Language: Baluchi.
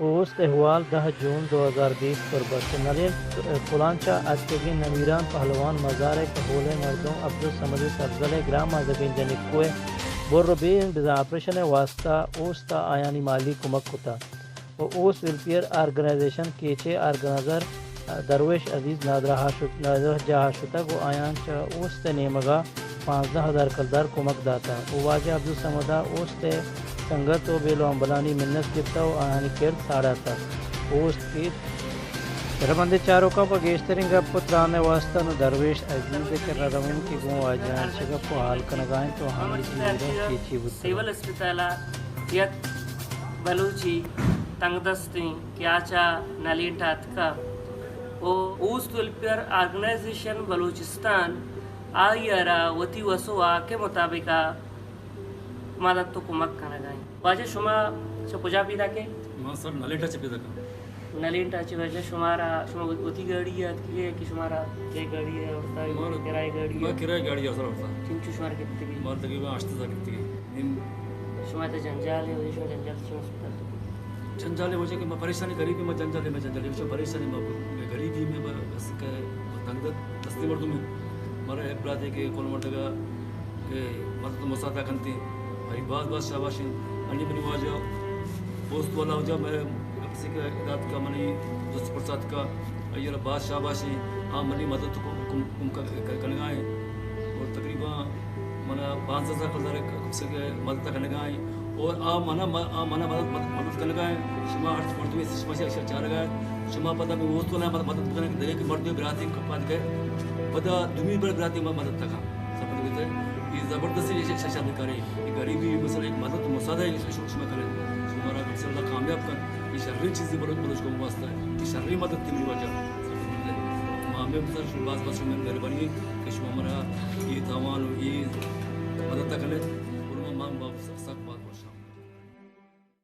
اوست احوال، دہ جون دو ہزار بیست، تربت۔ نلینٹ کلانچ ءَ اتکگیں نمیران پہلوان مزار ءِ کہولیں مردم عبدالصمد سبزل ءِ گرانمزگیں جنکو ءِ بر ءُ بیم بزاں آپریشن ءِ واستہ اوست ءَ آیانی مالی کمک کتگ ءُ اوست ویلفیئر آرگنائزیشن کیچ ءِ آرگنائزر درویش عزیز نادراہ شت-، نادراہ جاہ ءَ شتگ ءُ آیاں چہ اوست ءِ نیمگ ءَ پانزدہ ہزار کلدار کمک داتگ ءُ واجہ عبدالصمد ءَ اوست ءِ سنگت ءُ بیل ءُ ہمبلانی منت گپتگ ءُ آیانی کرد ساڑاتگ۔ اوست کیت۔ سرمندیں چاروکاں، پہ گیشتریں گپ ءُ تران ءِ واستہ نوں درویش عزیز ءِ کرا رویں کہ گوں واجہ ءَ چہ گپ ءُ ہال کنگ ءَ اِنت ءُ ہمے جیڑہ کیچی بوتگ۔ سول اسپتال ءَ یک بلوچے تنگدستیں کہ آ چہ نلینٹ ءَ اتکگ ءُ اوست ویلفیئر آرگنائزیشن بلوچستان آئی ءَ را وتی وس ءُ واک ءِ مطابق ءَ مدد ءُ کمک کنگ ءَ اِنت۔ واجہ، شما چہ کجا پیداک ئے؟ ما سر نلینٹ ءَ چہ پیداک آں۔ نلینٹ ءَ چہ واجہ شمارا، شما وتی گاڑی ءَ اتکگ ئے کہ شمارا کئے گاڑی ءَ آورتگ؟ مارا کرایہ گاڑی ءَ؟ ما کرایہ گاڑی ءَ سر آورتگ۔ چنچو شمارا گپتگ ئے؟ مارا تقریباً ہشت ہزار گپتگ ئے۔ نیم۔ شما تہ جنجال ئے، شما جنجال چہ ہسپتال؟ جنجال ءِ وجہ کہ ما پریشانی، غریبی، ما جنجال ءِ، ما جنجال ءِ، ما پریشانی، ما غریبی، ما بس کہ تنگ دستی مردم ایں۔ مارا یک براتے کہ کل مردگ ءَ کہ مدد ءُ مساعدہ کنت ایں، آئی باز باز شاباش اِنت۔ انی منی واجہ پوست والا واجہ مئے کسی کہ دات کا منی دوست پرسات کا، آئی را باز شاباش اِنت۔ آ منی مدد ءُ کم، کم، کم ک-، ک-، کنگا اِنت۔ اور تقریباً منا پانزدہ ہزار کلدار کم سے کم مدد کنگا اِنت۔ اور آ منا، آ منا مدد، مدد، مدد کنگا اِنت۔ شما ہر مردمے شما شما چارگا اِنت۔ شما پدا ہمے اوست والا مدد، مدد بکنگ، دگہ کہ مردمے براتے کپات گئے۔ پدا دومی بر براتے ما مدد تکا۔ سمجھ بیتے؟ اے زبردستی اے ش-، ش-، شر کارے۔ اے غریبی مثلاً یک مدد ءُ مساعدہ اے ش-، ش-، شما کرے۔ شما را کم سے کم اللہ کامیاب کن۔ اے شریں چیزے بلوچ، بلوچ قوم واسطہ اِنت۔ اے شریں مدد تئی واجہ۔ سمجھ بیتے؟ ما ہمے مثلاً شما باز باز شما مہربانی کہ شما منا اے تاوان ءُ اے مدد کنے۔ اور ما، ما، ما سک، سک باز باز شام۔